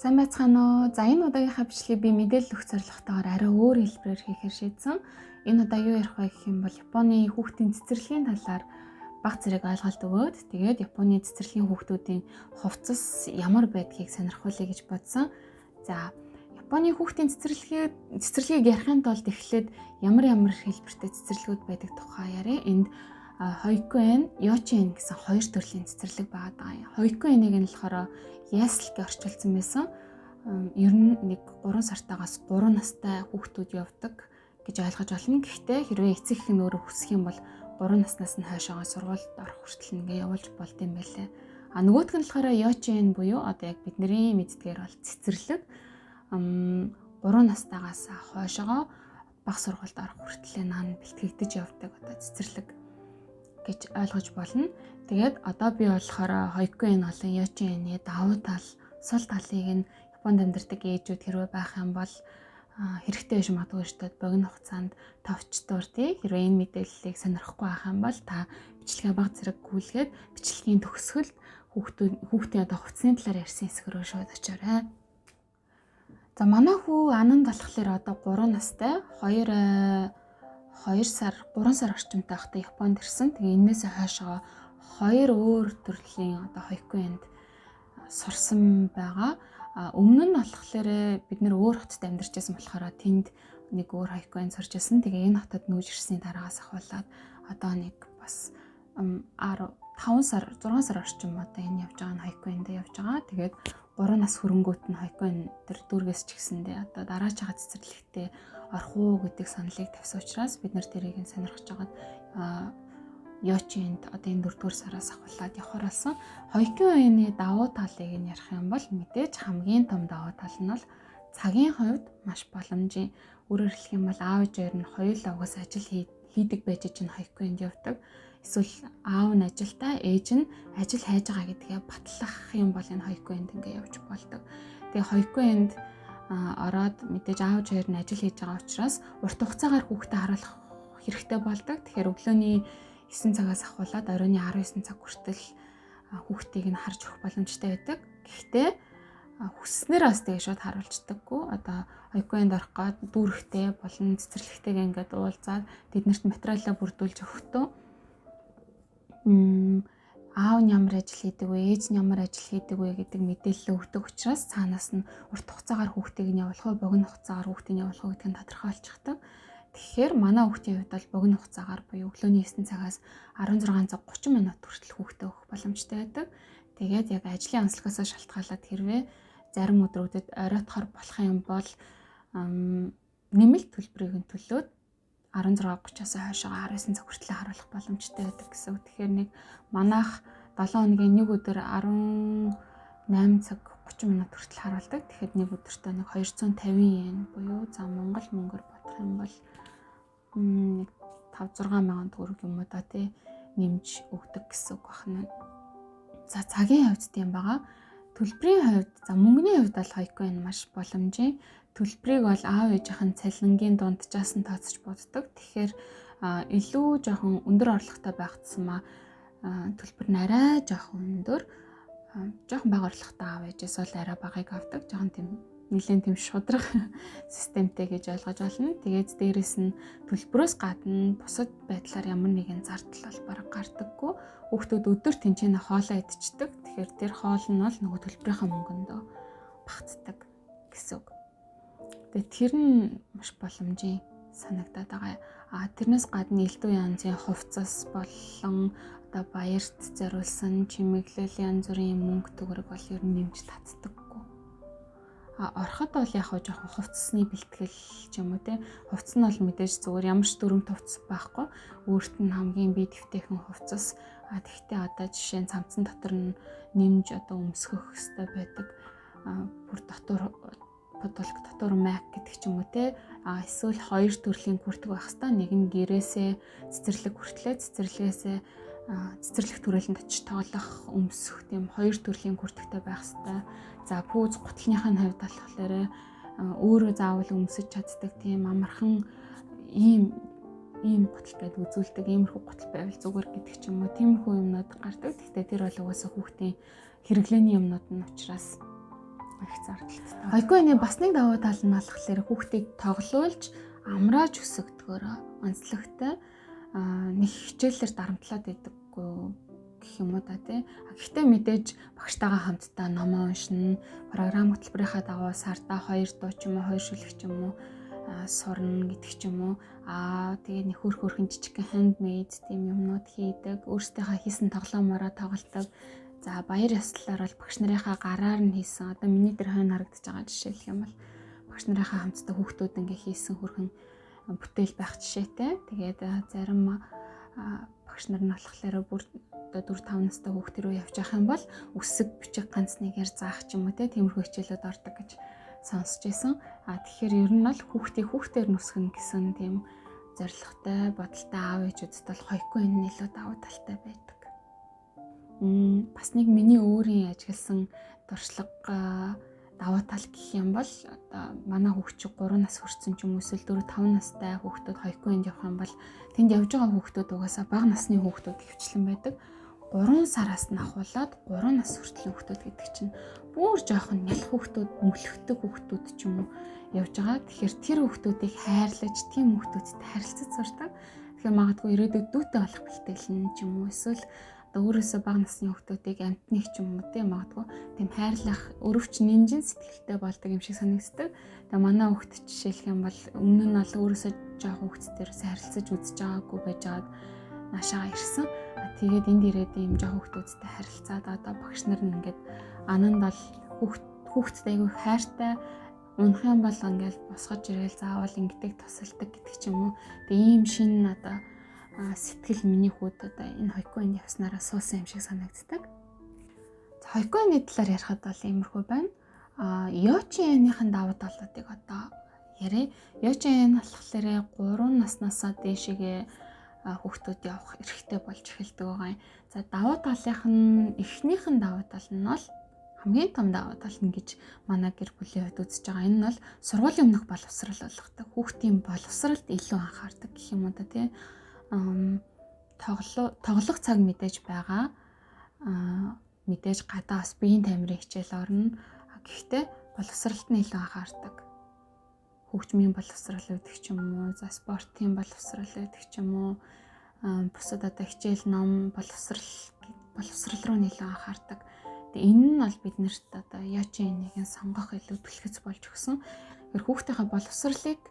Сайн байцгаана уу? За, энэ удаагийнхаа бичлэгийг би мэдээлэл өгөх зорилготойгоор арай өөр хэлбэрээр хийхээр шийдсэн. Энэ удаа юу ярих вэ гэх юм бол Японы хүүхдийн цэцэрлэгийн талаар баг зэрэг ойлголт өгөөд, тэгээд Японы цэцэрлэгийн хүүхдүүдийн хувцас ямар байдгийг сонирхуулъя гэж бодсон. За, Японы хүүхдийн цэцэрлэгийг ярихын тулд эхлээд ямар ямар хэлбэртэй цэцэрлэгүүд байдаг тухай яриа. Энд хойкуэн, йочен гэсэн хоёр төрлийн цэцэрлэг байгаа юм. Хойкуэнийг нь болохоор ясл гэж орчуулсан байсан. Ер нь нэг 3 сартаагаас 3 настай хүүхдүүд явдаг гэж ойлгож байна. Гэхдээ хэрвээ эцэг эх нь өөрөө хүсэх юм бол 3 наснаас нь хойшоогоо сургуульд орох хүртэл ингээ явуулж болд юм байлээ. А нөгөөх нь болохоор йочен буюу одоо яг бидний мэддгээр бол цэцэрлэг 3 настайгаас хойшоогоо баг сургуульд орох хүртэл наан бэлтгэгдэж явдаг одоо цэцэрлэг гэж ойлгож болно. Тэгээд одоо би болохоор хойкуэн болон йочены давуу тал, сул талыг нь Японд амьдардаг ээжүүд хэрвээ байх юм бол хэрэгтэй биш магадгүй шүү дээ. Богино хугацаанд товчдуур тий хэрвээ энэ мэдээллийг сонирхохгүй байх юм бол та бичлэгээ баг зэрэг гүйлгээд бичлэгийн төгсгөлд хүүхдийн одоо хувцсны талаар ярьсан хэсэг рүү шууд очиорой. За, манай хүү Ананд болохоор одоо 3 настай, 2 сар 3 сар орчимтай байхдаа Японд ирсэн. Тэгээ энээсээ хойшоо хоёр өөр төрлийн одоо хойкуэнд сурсан байгаа. Өмнө нь болохоор бид нэр өөр хотод амьдарч байсан болохоор тэнд нэг өөр хойкуэнд сурч байсан. Тэгээ энэ хотод нүүж ирсний дараагаас ахуулаад одоо нэг бас 5 сар 6 сар орчим одоо энэ явж байгаа нь хойкуэнд явж байгаа. Тэгээд 3 нас хөрөнгөт нь хойкуэн тэр дүүргээс ч гэсэндээ одоо дараач байгаа цэцэрлэгтээ орох уу гэдэг саналыг тавьсан учраас бид нар тэрийг нь сонирхож байгаад йочинд одоо энэ 4-р сараас ахуулаад явахаар болсон. Хойкуэны давуу талыг нь ярих юм бол мэдээж хамгийн том давуу тал нь бол цагийн хувьд маш боломжийн. Өөрөөр хэлэх юм бол аав ээж хоёр нь хоёулаа угаас ажил хийдэг байж чинь хойкуэнд явдаг. Эсвэл аав нь ажилдаа, ээж нь ажил хайж байгаа гэдгээ батлах юм бол энэ хойкуэнд ингээ явж болдог. Тэгээ хойкуэнд ороод мэдээж аав ээж хоёр нь ажил хийж байгаа учраас урт хугацаагаар хүүхдээ харуулах хэрэгтэй болдог. Тэгэхээр өглөөний 9 цагаас ахуулаад оройн 19 цаг хүртэл хүүхдийг нь харж өгөх боломжтой байдаг. Гэхдээ хүсснээр бас тэгээ шууд харуулцдаггүй. Одоо хойкуэнд орох гээд дүүрэгтэй болон цэцэрлэгтэйгээ ингээд уулзаад тэднэрт материалаа бүрдүүлж өгөхдөө аав нь ямар ажил хийдэг вэ, ээж нь ямар ажил хийдэг вэ гэдэг мэдээлэл өгдөг учраас цаанаас нь урт хугацаагаар хүүхдийг нь явуулах уу, богино хугацаагаар хүүхдийг нь явуулах уу гэдг нь тодорхой болчихдог. Тэгэхээр манай хүүхдийн хувьд бол богино хугацаагаар буюу өглөөний 9 цагаас 16 цаг 30 минут хүртэл хүүхдээ өгөх боломжтой байдаг. Тэгээд яг ажлын онцлогоос шалтгаалаад хэрвээ зарим өдрүүдэд оройтохоор болох юм бол нэмэлт төлбөрийг нь төлөөд 16:30-аас хойшоо 19 цаг хүртэл харуулах боломжтой байдаг гэсэн үг. Тэгэхээр нэг манайх 7 хоногийн нэг өдөр 18 цаг 30 минут хүртэл харуулдаг. Тэгэхээр нэг өдөртөө нэг 250 йен буюу за Монгол мөнгөөр бодох юм бол нэг 5 6 мянган төгрөг юм уу да тий нэмж өгдөг гэсэн үг байна. За, цагийн хувьд тийм байгаа. Төлбөрийн хувьд, за мөнгөний хувьд бол хойкуэн маш боломжийн. Төлбөрийг бол аав ээжийнхэн цалингийн дунджаас нь тооцож боддог. Тэгэхээр илүү жоохон өндөр орлоготой байх тусмаа төлбөр нь арай жоохон өндөр. Жоохон бага орлоготой аав ээжээс бол арай багыг авдаг. Жоохон тийм нэлээд тийм шудраг системтэй гэж ойлгож байна. Тэгээд дээрэс нь төлбөрөөс гадна бусад байдлаар ямар нэгэн зардал бол бараг гардаггүй. Хүүхдүүд өдөр тэнцэнэ хоолоо идчихдэг. Тэгэхээр тэр хоол нь бол нөгөө төлбөрийнхөө мөнгөндөө багтдаг гэсэн үг. Тэгээд тэр нь маш боломжийн санагдаад байгаа. А тэрнээс гадна элдв янзын хувцас болон одоо баярт зориулсан чимэглэл янз бүрийн мөнгө төгрөг бол ер нь нэмж татдаггүй. А ороход бол яг хаа жоохон хувцсны бэлтгэл ч юм уу те. Хувцс нь бол мэдээж зүгээр ямар ч дүрмт хувцас байхгүй. Өөрт нь хамгийн бие дэвтэйхэн хувцас. А тэгтээ одоо жишээ нь цамцсан дотор нь нэмж одоо өмсгөх хэрэгтэй байдаг. Бүр дотор подолк дотор мак гэдэг ч юм уу те. А эсвэл хоёр төрлийн күртэг байх хэвээр. Нэг нь гэрээсээ цэцэрлэг хүртлээ, цэцэрлэгээсээ цэцэрлэг төрөлөнд очиж тоглох, өмсөх тийм хоёр төрлийн күртэгтэй байх хэвээр. За пүүз гутлынхаа хувьд болохоор өөрөө заавал өмсөж чаддаг тийм амархан ийм гутал байд үзүүлдэг, иймэрхүү гутал байвал зүгээр гэдэг ч юм уу, тиймэрхүү юмнууд гардаг. Гэхдээ тэр бол угаасаа хүүхдийн хэрэглээний юмнууд нь учраас их зардалтай. Хойконы бас нэг давуу тал нь болохоор хүүхдийг тоглуулж амрааж өсгдгөөрөө онцлогтой, нэг хичээлээр дарамтлаад байдаггүй гэх юм уу та тий. Гэхдээ мэдээж багштайгаа хамтдаа номоо уншина, програм хөтөлбөрийнхаа дагуу сардаа 2 дуу ч юм уу, 2 шүлэг ч юм уу сурна гэдэг ч юм уу. Тэгээ нэг хөр хөрхэн жижигхэн handmade тийм юмнууд хийдэг, өөрсдийнхөө хийсэн тоглоомороо тоглодог. За баяр ёслолоор бол багш нарынхаа гараар нь хийсэн. Одоо миний дээр хойно харагдаж байгаа жишээлх юм бол багш нарынхаа хамтдаа хүүхдүүд ингээ хийсэн хөрхэн бүтээл байх жишээтэй. Тэгээд зарим багш нар нь болохоор бүр одоо 4 5 настай хүүхд рүү явж явах юм бол үсэг бичиг ганц нэгээр заах ч юм уу те, тиймэрхүү хичээлүүд ордог гэж сонсч байсан. А тэгэхээр ер нь бол хүүхдийг хүүхдээр нүсгэн гэсэн тийм зорилготой, бодолтой аав ээжүүдэд бол хойхгүй энэ илүү давуу талтай байдаг. Бас нэг миний өөрийн ажигласан туршлага давуу тал гэх юм бол одоо манай хүүхд чи 3 нас хүрсэн ч юм уу эсвэл 4 5 настай хүүхдүүд хойхгүй энд явах юм бол тэнд явж байгаа хүүхдүүд угаасаа бага насны хүүхдүүд хөвчлэн байдаг. 3 сараас нь ахуулаад 3 нас хүртлийн хүүхдүүд гэдэг чинь бүр жоохон нялх хүүхдүүд, мөлхтөг хүүхдүүд ч юм уу явж байгаа. Тэгэхээр тэр хүүхдүүдийг хайрлаж, тийм хүүхдүүдтэй харилцаж сурдаг. Тэгэхээр магадгүй ирээдүйд дүүтэй болох бэлтгэл нь ч юм уу эсвэл одоо өөрөөсөө бага насны хүүхдүүдийг амтных ч юм уу тийм магадгүй тийм хайрлах өрөвч нинжин сэтгэлтэй болдог юм шиг санагддаг. Тэгээ манай хүүхд жишээлх юм бол өмнө нь бол өөрөөсөө жоохон хүүхдтэй харилцаж үзэж байгаагүй байжгаад наашаага ирсэн. Тэгээд энд ирээд ийм жоохон хүүхдүүдтэй харилцаад одоо багш нар нь ингээд ананд бол хүүхдтэй айгүй хайртай, унах юм бол ингээл босгож ирээл заавал ингэдэг тусалдаг гэдэг ч юм уу. Тэгээ ийм шинэ одоо сэтгэл миний хүүд одоо энэ хойконд явснараа суусан юм шиг санагддаг. За хойконы талаар ярихад бол иймэрхүү байна. Йочиэныхэн давуу талуудыг одоо яриа. Йочиэн болохоор 3 наснаасаа дээшээгээ хүүхдүүд явах эрхтэй болж эхэлдэг байгаа юм. За давуу талынх нь эхнийх нь давуу тал нь бол хамгийн том давуу тал нь гэж манай гэр бүлийн хувьд үзэж байгаа. Энэ нь бол сургуулийн өмнөх боловсрал болгодог. Хүүхдийн боловсралд илүү анхаардаг гэх юм уу да тий. Тоглох цаг мэдээж байгаа. Мэдээж гадаа бас биеийн тамирын хичээл орно. Гэхдээ боловсралд нь илүү анхаардаг. Хөгжмийн боловсрал гэдэг ч юм уу, за спортын боловсрал гэдэг ч юм уу, бусад одоо хичээл ном боловсрал руу илүү анхаардаг. Тэгээ энэ нь бол биднэрт одоо Йочи нэгэн сонгох илүү түлхэц болж өгсөн. Тэр хүүхдийнхээ боловсралыг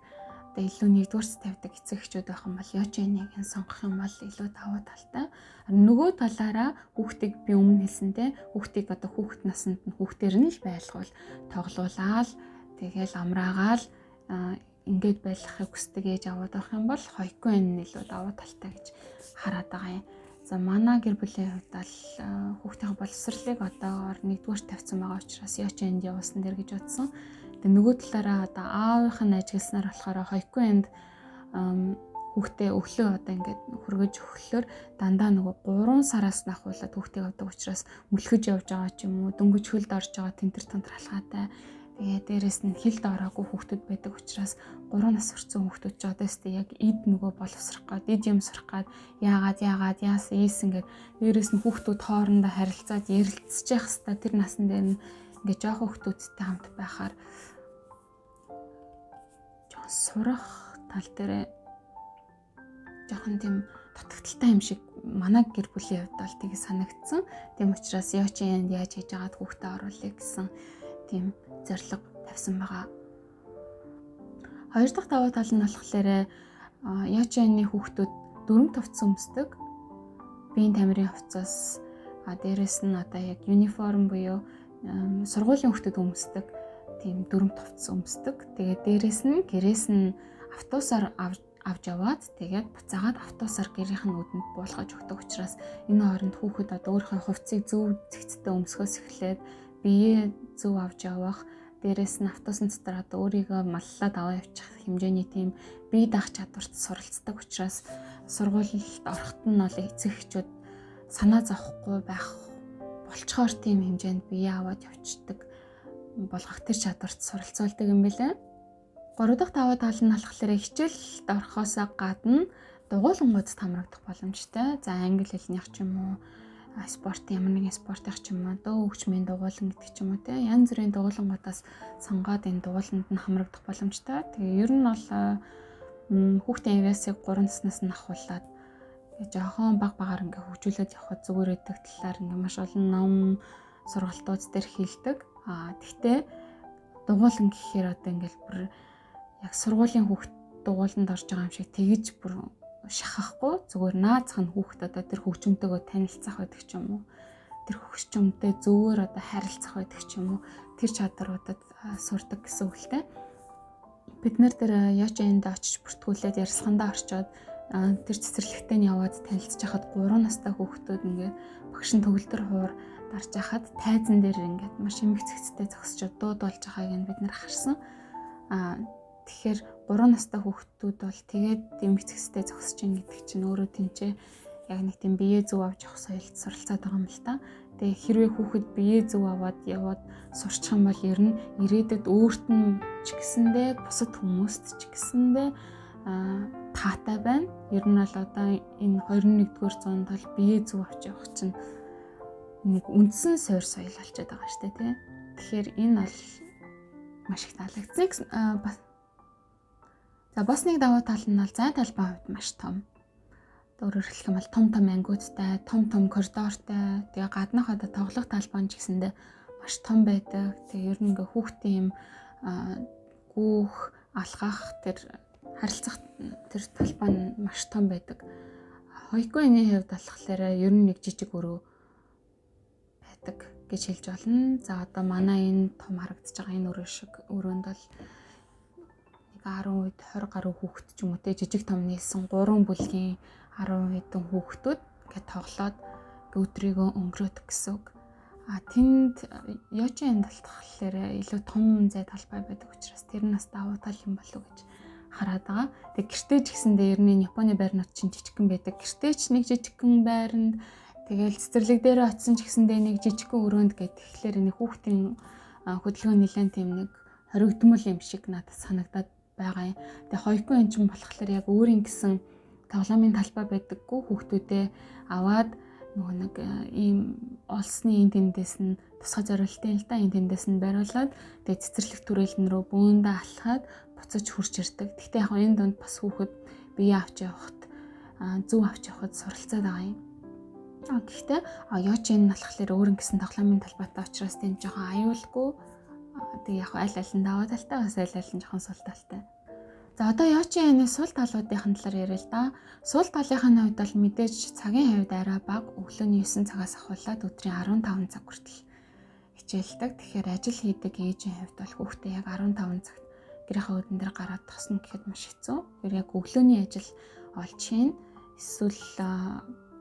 одоо илүү нэгдүгээрт тавьдаг эцэг эхчүүд байх юм бол Йочи нэгэн сонгох юм бол илүү давуу талтай. Нөгөө талаараа хүүхдийг би өмнө хэлсэнтэй хүүхдийг одоо хүүхд насанд нь хүүхдээр нь л байлгуул, тоглуулаад тэгээл амраагаал ингээд байлгахыг хүсдэг ээж аваад байх юм бол хойкгүй энэ илүү давуу талтай гэж хараад байгаа юм. За манай гэр бүлийн хувьд бол хүүхдийн боловсролыг одоогоор нэгдүгээр тавьсан байгаа учраас Йочи энд явуулсан дэр гэж бодсон. Тэгээ нөгөө талаараа одоо аавынх нь ажилласнаар болохоор хойкгүй энд хүүхдээ өглөө одоо ингээд хөргөж өглөөр дандаа нөгөө 3 сараас ахуулаад хүүхдээ авдаг учраас мөлхөж явж байгаа ч юм уу, дөнгөж хөлд орж байгаа тэнтэр тантар алхаатай Тэгээ дээрэс нь хилд ороогүй хүүхдүүд байдаг учраас 3 нас хүрсэн хүүхдүүд ч одоо өстэй яг эд нөгөө боловсрох гад, эд юм сурах гад, яагаад яагаад яасан ийсэн гэд дээрэс нь хүүхдүүд хоорондоо харилцаад ярилцж явах хэвээр тэр насан дээр нь ингээ жоохон хүүхдүүдтэй хамт байхаар жоохон сурах тал дээр жоохон тийм дутагдалтай юм шиг манай гэр бүлийн хувьд бол тийг санагдсан. Тийм учраас Йочиэнд яаж хийж агаад хүүхдээ оруулъя гэсэн тийм зорилго тавьсан байгаа. Хоёр дахь давуу тал нь болохоор Йочиэний хүүхдүүд дөрөв хувцас өмсдөг. Биеийн тамирын хувцас, дээрэс нь одоо яг юниформ буюу сургуулийн хүүхдүүд өмсдөг тийм дөрөв хувцас өмсдөг. Тэгээд дээрэс нь гэрээс нь автобусаар авч яваад тэгээд буцаагаад автобусаар гэрийнх нь нүдэнд буулгаж өгдөг учраас энэ хооронд хүүхэд одоо өөрийнхөө хувцсыг зөв зэгцтэй өмсгөөс эхлээд биеэ зөв авч явах, дээрэс нь автобусын дотор одоо өөрийгөө маллаад аваа явчих хэмжээний тийм бие даах чадварт суралцдаг учраас сургуульд ороход нь бол эцэг эхчүүд санаа зовхгүй байх болчхоор тийм хэмжээнд бие аваад явчихдаг болгох тэр чадварт суралцуулдаг юм билээ. Гурав дахь давуу тал нь болохоор хичээлд орохоос гадна дугуйлангуудад хамрагдах боломжтой. За англи хэлнийх ч юм уу, спорт ямар нэгэн спортын ч юм уу, дөө хөгжмийн дугуйлан гэдэг ч юм уу те янз бүрийн дугуйлангуудаас сонгоод энэ дугуйланд нь хамрагдах боломжтой. Тэгээ ер нь бол хүүхдийн авиасыг 3 наснаас нь ахуулаад жоохон баг багаар ингээ хөгжүүлээд явхад зүгээр өгдөг талаар ингээ маш олон ном сургалтууд дээр хийлдэг. Тэгтээ дугуйлан гэхээр одоо ингээл бүр яг сургуулийн хүүхд дугуйланд орж байгаа юм шиг тэгэж бүр шахахгүй, зүгээр наазах нь хүүхд одоо тэр хөгжмөнтэйгөө танилцах байдаг ч юм уу, тэр хөгжмөнтэй зөвөр одоо харилцах байдаг ч юм уу, тэр чадваруудад сурдаг гэсэн үг л дээ. Бид нар тэр Йочиэнд очиж бүртгүүлээд ярилцлагандаа орчоод тэр цэцэрлэгтээ нь яваад танилцж хахад 3 настай хүүхдүүд ингээд багш нь төгөлдөр хуур дарж хахад тайзан дээр ингээд маш эмх цэгцтэй зогсож дууд болж байгааг нь бид нар харсан. Тэгэхээр 3 настай хүүхдүүд бол тэгээд эмх цэгцтэй зогсож ин гэдэг чинь өөрөө тэнцээ яг нэг тийм бие зөв авч явах соёлд суралцаад байгаа юм л та. Тэгээ хэрвээ хүүхэд бие зөв аваад яваад сурчих юм бол ер нь ирээдүйд өөрт нь ч гэсэндээ бусад хүмүүст ч гэсэндээ таатай байна. Ер нь бол одоо энэ 21-р зуунд бол бие зөв авч явах чинь нэг үндсэн суур соёл болчиход байгаа шүү дээ, тий. Тэгэхээр энэ бол маш их таалагдсан. Бас за бас нэг давуу тал нь бол зай талбайн хувьд маш том. Өөрөөр хэлэх юм бол том том ангиудтай, том том коридортой, тэгээ гаднах одоо тоглох талбай ч гэсэндээ маш том байдаг. Тэгээ ер нь ингээ хүүхдийн юм гүүх, алхах тэр харилцах тэр талбай нь маш том байдаг. Хойкоэний хувьд болохоор ер нь нэг жижиг өрөө байдаг гэж хэлж болно. За одоо манай энэ том харагдаж байгаа энэ өрөө шиг өрөөнд бол 10 үед 20 гаруй хүүхэд ч юм уу те жижиг том нийлсэн 3 бүлгийн 10 хэдэн хүүхдүүд ингээд тоглоод өдрийгөө өнгөрөөдөг гэсэн үг. Тэнд Йочиэнд болохоор илүү том зай талбай байдаг учраас тэр нь бас давуу тал юм болов уу гэж хараад байгаа. Тэг гэртээ ч гэсэндээ ер нь Японы байрнууд чинь жижигхэн байдаг. Гэртээ ч нэг жижигхэн байранд тэгэл цэцэрлэг дээр очисон ч гэсэндээ нэг жижигхэн өрөөнд гэх тэгэхээр энэ хүүхдийн хөдөлгөөн нэлээд тийм нэг хоригдмол юм шиг надад санагдаад байгаа юм. Тэгээ хойкон эн чинь болохоор яг өөрийн гэсэн тоглоомын талбай байдаггүй хүүхдүүдээ аваад нөгөө нэг ийм олсны энэ тэндээс нь тусгай зориултын л да энэ тэндээс нь бариулаад тэгээ цэцэрлэг түрээлэн рүү бөөндөө алхаад буцаж хурж ирдэг. Гэхдээ яг энэ дунд бас хүүхэд бие авч явахад зөв авч явахад суралцаад байгаа юм. Гэхдээ Йочиэн нь болохоор өөр ингэсэн тоглоомын талбайтай учраас тийм жоохон аюулгүй. Тэгээ яг аль аль нь даваа талтай бас аль аль нь жоохон сул талтай. За одоо Йочиэний сул талуудын талаар яриа л да. Сул талынхаа хувьд бол мэдээж цагийн хувьд арай бага, өглөөний 9 цагаас ахуулаад өдрийн 15 цаг хүртэл хичээлдэг. Тэгэхээр ажил хийдэг ээжийн хувьд бол хүүхдээ яг 15 цагт гэрийнхээ өдөн дээр гараад тосно гэхэд маш хэцүү. Тэр яг өглөөний ажил олж хийн. Эсвэл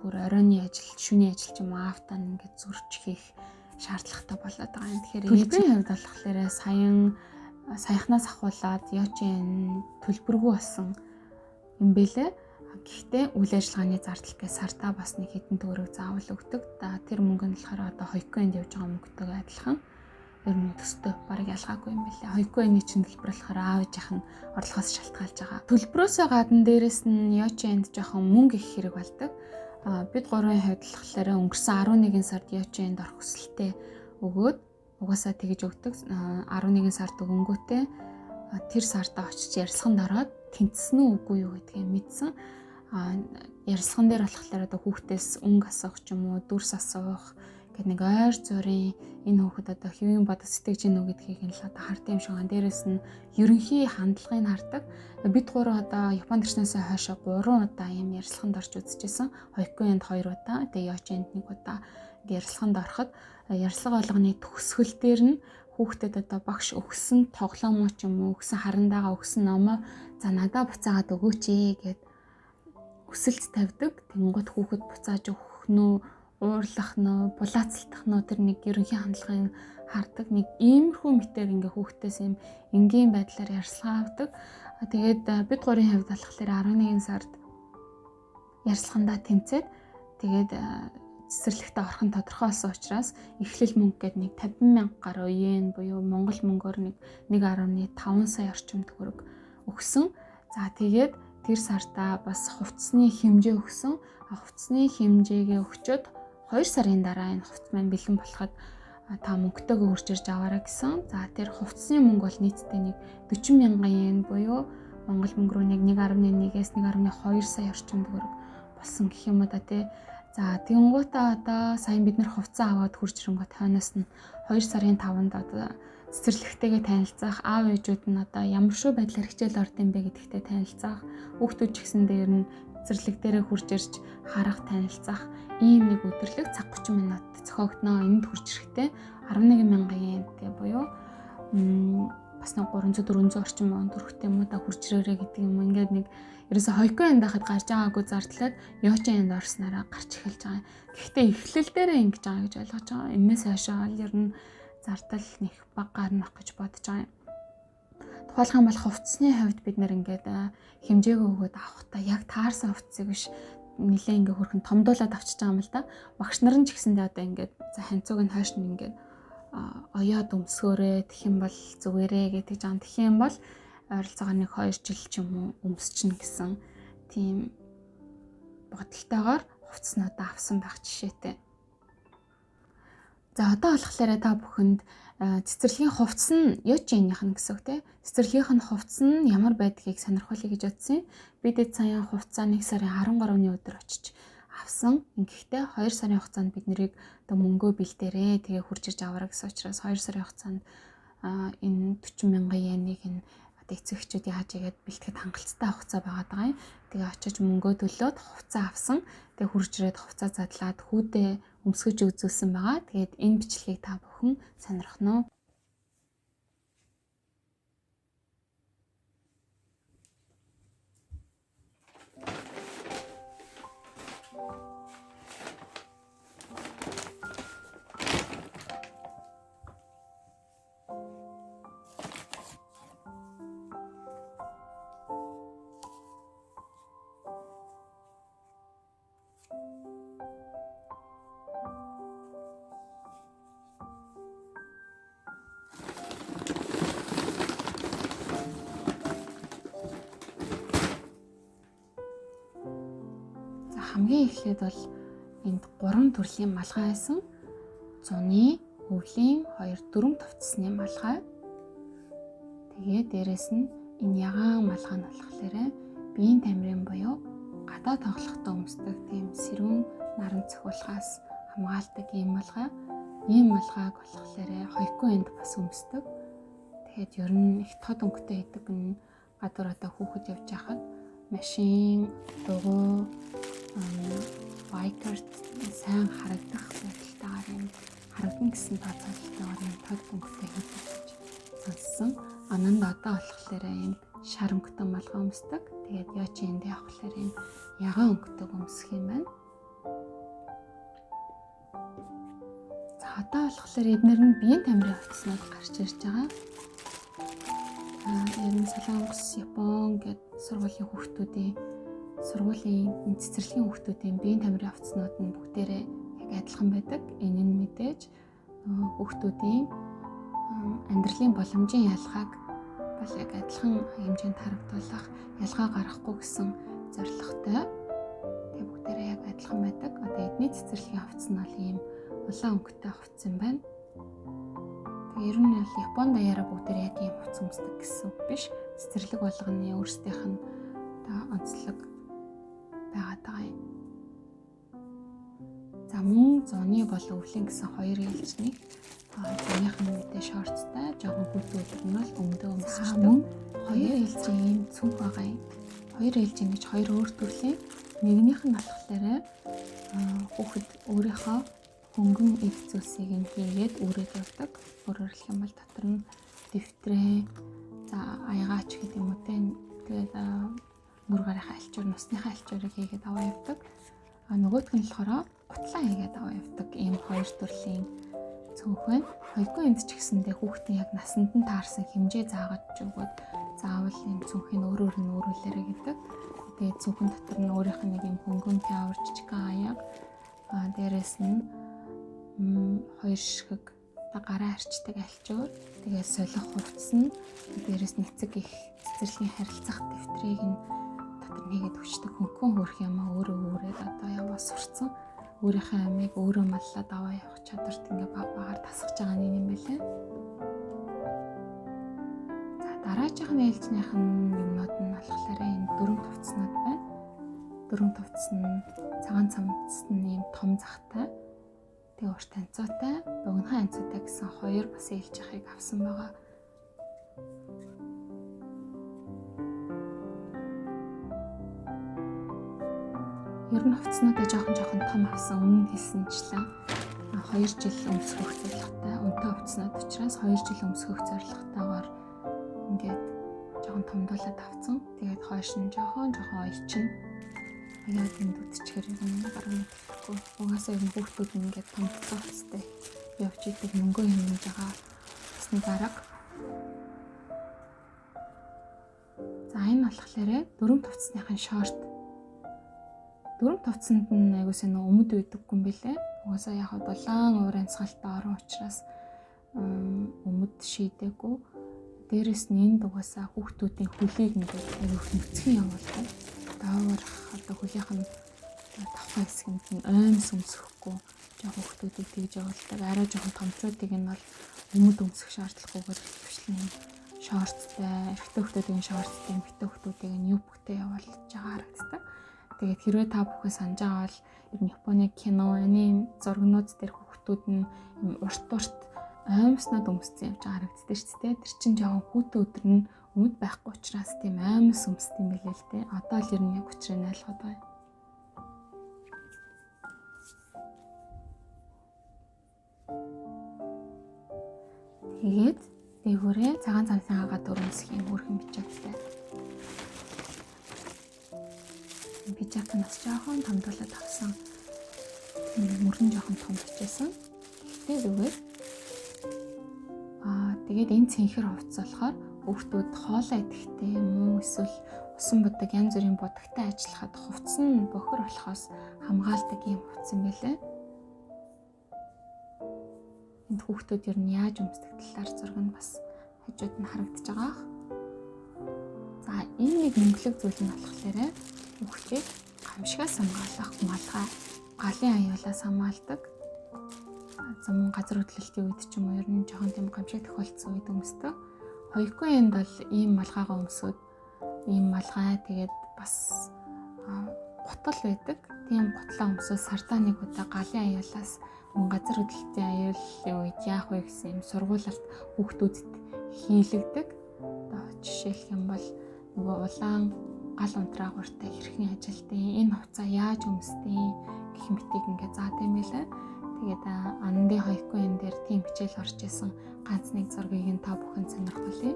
бүр оройн ажил, шөнийн ажил ч юм уу аавтаа ингээд зурч хийх шаардлагатай болоод байгаа юм. Тэгэхээр ээжийн хувьд болохоор саяхнаас ахуулаад Йочиэн төлбөргүй болсон юм бэлээ. Гэхдээ үйл ажиллагааны зардал гэж сартаа бас нэг хэдэн төгрөг заавал өгдөг. За тэр мөнгө нь болохоор одоо хойкоэнд явж байгаа мөнгөтэйгээ адилхан. Ер нь төстэй бараг ялгаагүй юм билээ. Хойкуэны чинь төлбөр болохоор аав ээжийнх нь орлогоос шалтгаалж байгаа. Төлбөрөөсөө гадна дээрэс нь Йочиэнд жоохон мөнгө их хэрэг болдог. Бид гурвын хувьд болохоор өнгөрсөн 11 сард Йочиэнд орох хүсэлтээ өгөөд угаасаа тэгж өгдөг. 11 сард өгөнгүүтээ тэр сард очиж ярилцлаганд ороод тэнцсэн үү үгүй юу гэдгийг мэдсэн. Ярилцлаган дээр болохоор одоо хүүхдээс өнгө асуух ч юм уу, дүрс асуух гэд нэг ойр зургийн энэ хүүхэд одоо хэвийн бодож сэтгэж гинүү гэдгийг нь л одоо хард юм шиг байна. Дээрээс нь ерөнхий хандлагыг хардаг. Бид гурав одоо Японд ирснээсээ хойш 3 удаа ийм ярилцлаганд орж үзчихсэн. Хойкуэнд 2 удаа, тэгээ Йочиэнд 1 удаа ингээ ярилцлаганд ороход ярилцлага болгоны төгсгөл дээр нь хүүхдэд одоо багш өгсөн тоглоомоо ч юм уу, өгсөн харандаага өгсөн номоо за надаа буцаагаад өгөөч ээ гэд хүсэлт тавьдаг. Тэнгуут хүүхэд буцааж өгөх нь үү, уурлах нь үү, булаацалтах нь үү тэр нэг ерөнхий хандлагыг хардаг. Нэг иймэрхүү мэтээр ингээ хүүхдээс юм энгийн байдлаар ярилцлага авдаг. Тэгээд бид гурийн хувьд болохоор 11 сард ярилцлагандаа тэнцээд тэгээд цэцэрлэгтээ орох нь тодорхой болсон учраас эхлэл мөнгө гээд нэг 50,000 гаруй йен буюу Монгол мөнгөөр нэг 1.5 сая орчим төгрөг өгсөн. За тэгээд тэр сартаа бас хувцсны хэмжээ өгсөн. Хувцсны хэмжээгээ өгчөөд 2 сарын дараа энэ хувцс маань бэлэн болоход та мөнгөтэйгөө хурж ирж аваарай гэсэн. За тэр хувцсны мөнгө бол нийтдээ нэг 40,000 йен буюу Монгол мөнгө рүү нэг 1.1-ээс 1.2 сая орчим төгрөг болсон гэх юм уу да тий. За тэгэнгүүтээ одоо сайн бид нар хувцас аваад хурж ирэнгүүт хойноос нь 2 сарын 5-нд одоо цэцэрлэгтэйгээ танилцах, аав ээжүүд нь одоо ямар шүү байдлаар хичээл орд юм бэ гэдэгтэй танилцах, хүүхдүүд ч гэсэн дээр нь цэцэрлэг дээрээ хурж ирж харах, танилцах ийм нэг өдөрлөг цаг 30 минут зохиогдноо. Энд хурж ирэхдээ 11,000 йентэй буюу бас нэг 300-400 орчим он төгрөгтэй юм уу да хурж ирээрэй гэдэг юм. Ингээд нэг ерөөсө хойкуэнд байхад гарч байгаагүй зардлаад Йочиэнд орснараа гарч эхэлж байгаа. Гэхдээ эхлэл дээрээ ингэж байгаа гэж ойлгож байгаа. Энээс хойшоо ер нь зардал нэг баг гарна гэж бодож байгаа юм. Тухайлх юм бол хувцсны хувьд бид нэр ингээд хэмжээгөө өгөөд авахдаа яг таарсан хувцсыг биш нилээ ингээ хөрхэн томдуулаад авчиж байгаа юм л да. Багш нар нь ч гэсэндээ одоо ингээд за ханцууг нь хойш нь ингээд оёод өмсгөөрэй тэгэх юм бол зүгээрээ гэдэг жаан. Тэгэх юм бол ойролцоогоор нэг 2 жил ч юм уу өмсчихнэ гэсэн тийм бодолтойгоор хувцснуудаа авсан байх жишээтэй. За одоо болохоор та бүхэнд цэцэрлэгийн хувцас нь Йочиэнийх нь гэсэн үг те. Цэцэрлэгийнх нь хувцас нь ямар байдгийг сонирхуулъя гэж бодсон юм. Бид эд саяхан хувцас 1 сарын 13-ны өдөр очиж авсан. Ингэхдээ 2 сарын хугацаанд бид нарыг одоо мөнгөө бэлдээрээ тэгээ хурж ирж аваарай гэсэн учраас 2 сарын хугацаанд энэ 40,000 йенийг энэ одоо эцэг эхчүүд яаж игээд бэлтгэхэд хангалттай хугацаа байгаад байгаа юм. Тэгээ очиж мөнгөө төлөөд хувцас авсан. Тэгээ хурж ирээд хувцас задлаад хүүдээ өмсгөж үзүүлсэн байгаа. Тэгээд энэ бичлэгийг та бүхэн сонирхно уу? Хамгийн эхлээд бол энд 3 төрлийн малгай байсан. Зуны, өвлийн 2 4 товцсны малгай. Тэгээд дээрэс нь энэ ягаан малгай нь болохоор биеийн тамирын буюу гадаа тоглохдоо өмсдөг тийм сэрүүн наран цохиулахаас хамгаалдаг ийм малгай. Ийм малгайг болохоор хойкуэнд бас өмсдөг. Тэгээд ер нь их тод өнгөтэй хийдэг нь гадуур одоо хүүхэд явж байхад машин, дугуй, байкерт сайн харагдах байдалтайгаар юм харагдана гэсэн тооцоололтойгоор юм тод өнгөтэй хийдэг гэж сонссон. Ананд одоо болохоор юм шар өнгөтэй малгай өмсдөг. Тэгээд Йочиэнд явахлаар юм ягаан өнгөтэй өмсөх юм байна. За одоо болохоор эднэр нь биеийн тамирын хувцснууд гарч ирж байгаа. Ер нь Солонгос, Япон гэд сургуулийн хүүхдүүдийн сургуулийн цэцэрлэгийн хүүхдүүдийн биеийн тамирын хувцснууд нь бүгдээрээ яг адилхан байдаг. Энэ нь мэдээж хүүхдүүдийн амьдралын боломжийн ялгааг бол яг адилхан хэмжээнд харагдуулах, ялгаа гаргахгүй гэсэн зорилготой. Тэгээ бүгдээрээ яг адилхан байдаг. Одоо эдний цэцэрлэгийн хувцас нь бол ийм улаан өнгөтэй хувцас юм байна. Тэгээ ер нь бол Японд даяараа бүгдээрээ яг ийм хувцас өмсдөг гэсэн үг биш. Цэцэрлэг болгоны өөрсдийнх нь одоо онцлог байгаад байгаа юм. За мөн зуны болон өвлийн гэсэн хоёр ээлжний зуных нь мэдээ шорттай, жоохон хүйтэн өдөр нь бол өмдөө өмсчдөг. Мөн хоёр ээлжийн ийм цүнх байгаа юм. Хоёр ээлжийн гэж хоёр өөр төрлийн. Нэгнийх нь болохоор хүүхэд өөрийнхөө хөнгөн эд зүйлсийг нь хийгээд үүрээд явдаг. Өөрөөр хэлэх юм бол дотор нь дэвтрээ, за аягаач гэдэг юм уу те. Тэгээд мөр гарынхаа альчуур, нусныхаа альчуурыг хийгээд аваа явдаг. А нөгөөх нь болохоор гутлаа хийгээд аваа явдаг. Ийм хоёр төрлийн цүнх байна. Хоёргүй энд ч гэсэндээ хүүхдийн яг насанд нь таарсан хэмжээ заагаад өгөөд заавал ийм цүнхийг өөрөөр нь өөрүүлээрэ гэдэг. Тэгээд цүнхэн дотор нь өөрийнх нь нэг юм хөнгөн пиавр жижигхэн аяг, дээрэс нь хоёр ширхэг гараа арчдаг альчуур, тэгээд солих хувцас нь, дээрэс нь эцэг их цэцэрлэгийн харилцах дэвтрийг нь дотор нь хийгээд өчтөг. Хөнгөн хөөрх юм аа өөрөө өөрөөд одоо яваа сурцсан. Өөрийнхөө амийг өөрөө маллаад аваа явах чадварт ингээ баг багаар тасгаж байгаа нэг юм байлаа. За дараачих нь ээлжнийх нь юмнууд нь болохоор энэ дөрвөн хувцснууд байна. Дөрвөн хувцс нь цагаан цамц нь ийм том захтай, тэгээ урт анцуутай, богинохон анцуутай гэсэн хоёр бас ээлжийнхийг авсан байгаа. Ер нь хувцснуудаа жоохон том авсан. Өмнө нь хэлсэнчлэн 2 жил өмсгөх зорилготой, үнэтэй хувцснууд учраас 2 жил өмсгөх зорилготойгоор ингээд жоохон томдуулаад авсан. Тэгээд хойш нь жоохон оёчин. Оёод энд үтчихээр ер нь бараг мэддэхгүй. Угаасаа ер нь хүүхдүүд нь ингээд томдсон хувцастай явж идэг, мөнгөө хэмнэж байгаа бас нэг арга. За энэ болохоор дөрвөн хувцсныхын шорт. Дөрвөн хувцсанд нь айгуу сайн өмд байдаггүй юм билээ. Угаасаа яг дулаан уур амьсгалтай орон учраас өмд шийдээгүй. Дээрээс нь энд угаасаа хүүхдүүдийн хөлийг ингээд айгуу их нүцгэн явуулдаг. Доогоорх одоо хөлийнх нь тавхай хэсгэнд нь оймс өмсөхгүй жоохон хүүхдүүдийг тэгж явуулдаг. Арай жоохон томчуудыг нь бол өмд өмсөх шаардлагагүйгээр ихэвчлэн шорттай, эрэгтэй хүүхдүүдийн шорттай, эмэгтэй хүүхдүүдийг нь юбктэй явуулж байгаа харагддаг. Тэгээд хэрвээ та бүхэн санаж байгаа бол ер нь Японы кино, аним зургнууд дээр хүүхдүүд нь юм урт урт оймснод өмссөн явж байгаа харагддаг шүү дээ. Тэр чинь жоохон хүүтэн өдөр нь өмд байхгүй учраас тийм оймс өмсдөг юм билээ л дээ. Одоо л ер нь яг учрыг ойлгоод байгаа юм. Тэгээд дээгүүрээ цагаан цамцын агаа дөрөв өмсөх юм хөөрхөн пижактай. Пижак нь бас жоохон томдуулаад авсан. Мөрөн жоохон том бичээсэн. Гэхдээ зүгээр. Тэгээд энэ цэнхэр хувцас болохоор хүүхдүүд хоолоо идэхтэй юм уу эсвэл усан будаг янз бүрийн будагтай ажиллахад хувцас нь бохир болохоос хамгаалдаг юм хувцас юм байлээ. Энд хүүхдүүд ер нь яаж өмсдөг талаар зураг нь бас хажууд нь харагдаж байгаа. За энэ нэг мөнгөлөг зүйл нь болохоор хүүхдийг гамшигаас хамгаалах малгай, галын аюулаас хамгаалдаг. За мөн газар хөдлөлтийн үед ч юм уу ер нь жоохон тийм гамшиг тохиолдсон үед өмсдөг. Хоёргүй энд бол ийм малгайгаа өмсөд ийм малгай тэгээд бас гутал байдаг. Тийм гутлаа өмсөөд сардаа нэг удаа галын аюулаас мөн газар хөдлөлтийн аюулын үед яах вэ гэсэн юм сургуулалт хүүхдүүдэд хийлэгдэг. Одоо жишээлх юм бол нөгөө улаан гал унтраагууртай хэрхэн ажилтیں۔ Энэ хувцаа яаж өмсдөг гэх мэтийг ингээ заадаг юм байлаа. Тэгээд Анандын хоёргүй энэ дээр тийм хичээл орж исэн ганц нэг зургийг нь та бүхэн сонирхолтой.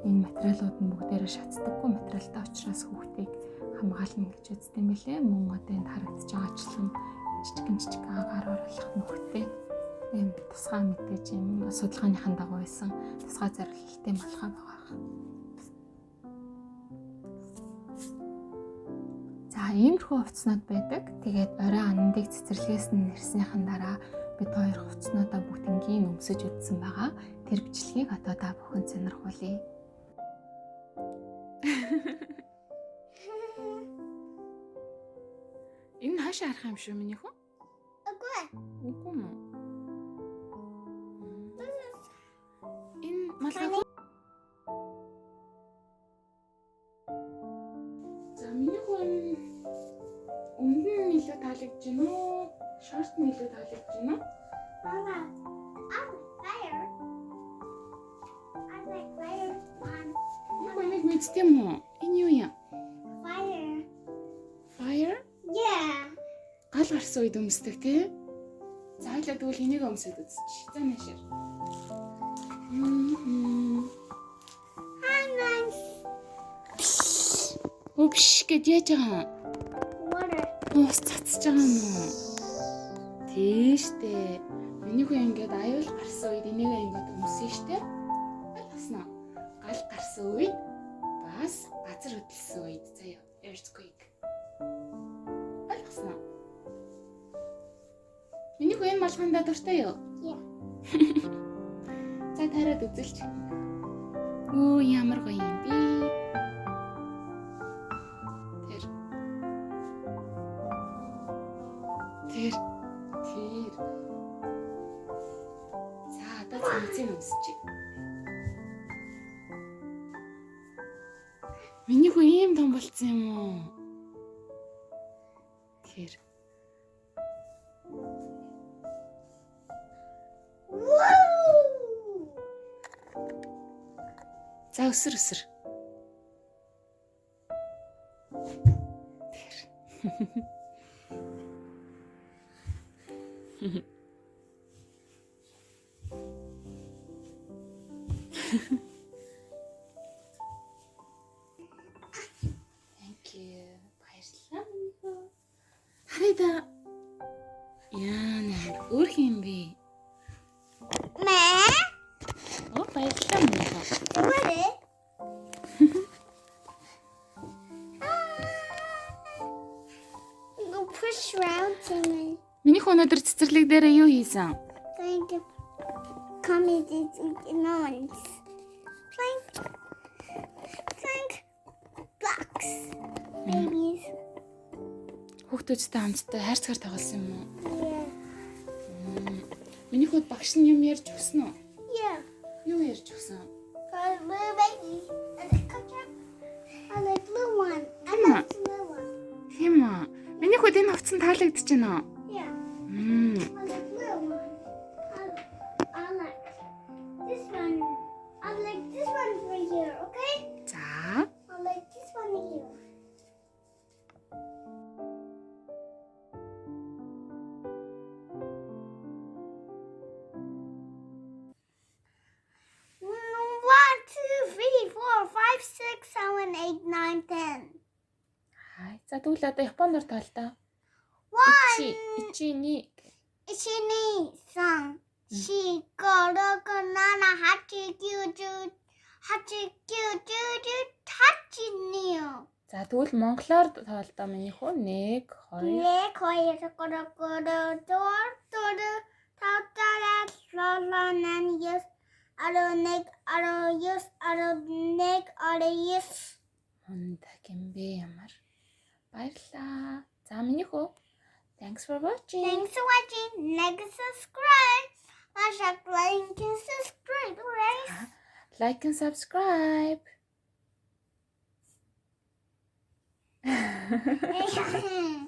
Энэ материалууд нь бүгдээрээ шатдаггүй материалтай учраас хүүхдийг хамгаална гэж үздэг юм билээ. Мөн одоо энд харагдаж байгаачлан жижигэн агаар оруулах нөхтэй ийм тусгай мэдээж юм судалгааныхан дагуу байсан тусгай зориулалтын малгай байгаа. За иймэрхүү хувцснууд байдаг. Тэгээд орой Анандыг цэцэрлэгээс нь ирснийхэн дараа Бид хоёр хувцснуудаа бүгднийг өмсөж үзсэн байгаа. Тэр бичлэгийг одоо та бүхэн сонирхуулъя. Энэ хаашаа харах юм шүү миний хүү? Үгүй. Үгүй юм уу? Энэ малгай. За миний хүү өмнө нь илүү таалагдж байна уу? Шорт нь илүү таалагдж байна уу? Mama, I like fire. I like fire. Mom. Миний хүү энийг мэддэг юм уу? Энэ юу юм? Fire. Fire? Yeah. Гал гарсан үед өмсдөг тий? За хоёлаа тэгвэл энийг өмсөд үзчих. За наашир. Hi, nice. Өвш гэж яаж байгаа юм? Water. Уус цацж байгаа юм уу? Тий штэ. Миний хүү ингээд аюул гарсан үед энийг ингээд өмсөн штэ. Ойлгосноо. Гал гарсан үед бас газар хөдөлсөн үед заяа earthquake. Ойлгосноо. Миний хүү энэ малгайндаа дуртай юу? Yeah. За тариад үзэлч. Өө ямар гоё юм бэ? Тэр. Тэр. Тэр. За одоо цамцыг өмсөж. Миний хүү ийм том болцсон юм уу? Тэр. Woo! За өсөр өсөр. Тэр. Thank you. Баярлалаа миний хүү. Харъя да. Яа нэ өөр юм бэ? Мэ? Оо баярлалаа миний хүү. What is? Go push round to me. Миний хүү өнөөдөр цэцэрлэг дээр юу хийсэн? Thank you. Comedy noise. Plank. Plank. Blocks. Babies. Хүүхдүүдтэй хамтдаа хайрцгаар тоглосон юм уу? Yeah. Миний хүүд багш нь юм ярьж өгсөн үү? Yeah. Юу ярьж өгсөн? Got little baby. And a ketchup. And a blue one. And Come a on. blue one. Тийм үү? Миний хүүд энэ хувцас нь таалагдчих байна уу? Yeah. Мм. And a blue one. I like this one. I like this one for here, okay? За. I like this one here. One, two, three, four, five, six, seven, eight, nine, ten. Хай. За тэгвэл одоо японоор тоолоо. One, 1 1 2 一、二、三、四、五、六、七、八、九、十、八、九、十、十、八、二。 За тэгвэл монголоор тоолоо миний хүү 1 2 1, 2, 3, 4, 5, 6, 7, 8, 9, 10, 11, 12, 13. Мундаг юм бэ ямар. Баярлалаа. За миний хүү. Thanks for watching. Thanks for watching. Like and subscribe. Masha, like and subscribe, right? Like and subscribe. Yeah.